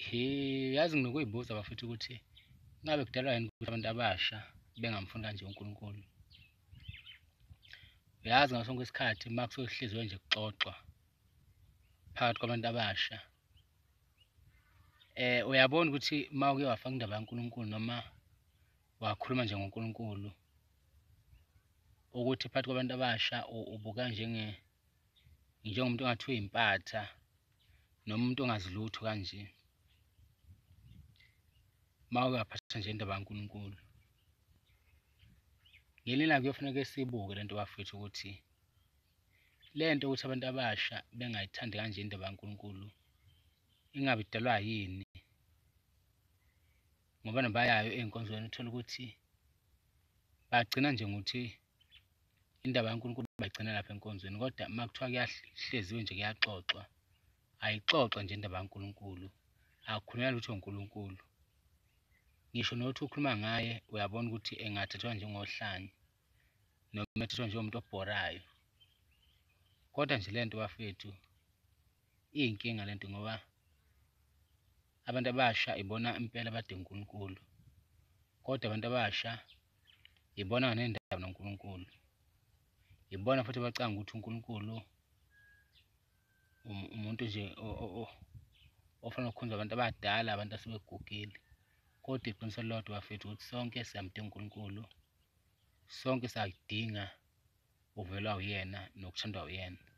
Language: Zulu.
He, yazi nginokuyibuza bafethu ukuthi ngabe kudalwa yini ukuthi abantu abasha bengamfuni kanje uNkulunkulu. Uyazi ngaso sonke isikhathi uma kusuke kuhleziwe nje kuxoxwa phakathi kwabantu abasha, uyabona ukuthi uma uke wafaka indaba kaNkulunkulu noma wakhuluma nje ngoNkulunkulu, ukuthi phakathi kwabantu abasha ubuka njengomuntu ongathi uyimpatha noma umuntu ongazi lutho kanje. Uma uke waphatha nje indaba kaNkulunkulu. Ngelinye ilanga kuyofuneka siyibuke lento bafethu ukuthi lento ukuthi abantu abasha bengayithandi kanje indaba kaNkulunkulu ingabe idalwa yini, ngoba nabayayo ey'nkonzweni uthole ukuthi bagcina nje ngokuthi indaba kaNkulunkulu bayigcina lapha enkonzweni, kodwa uma kuthiwa kuyahleziwe nje kuyaxoxwa, ayixoxwa nje indaba kaNkulunkulu, akukhulunywa lutho ngoNkulunkulu. Ngisho nokuthi ukhuluma ngaye uyabona ukuthi engathathwa njengohlanya noma ethathwa njengomuntu obhorayo. Kodwa nje lento bafethu iyinkinga lento, ngoba abantu abasha ibona impela abadinga uNkulunkulu, kodwa abantu abasha ibona abangenandaba noNkulunkulu, ibona futhi abacabanga ukuthi uNkulunkulu umuntu nje ofuna ukukhonza abantu abadala, abantu asebegugile. Kodwa iqiniso lilodwa bafethu ukuthi sonke siyamdinga uNkulunkulu, sonke siyakudinga ukuvelwa uyena nokuthandwa uyena.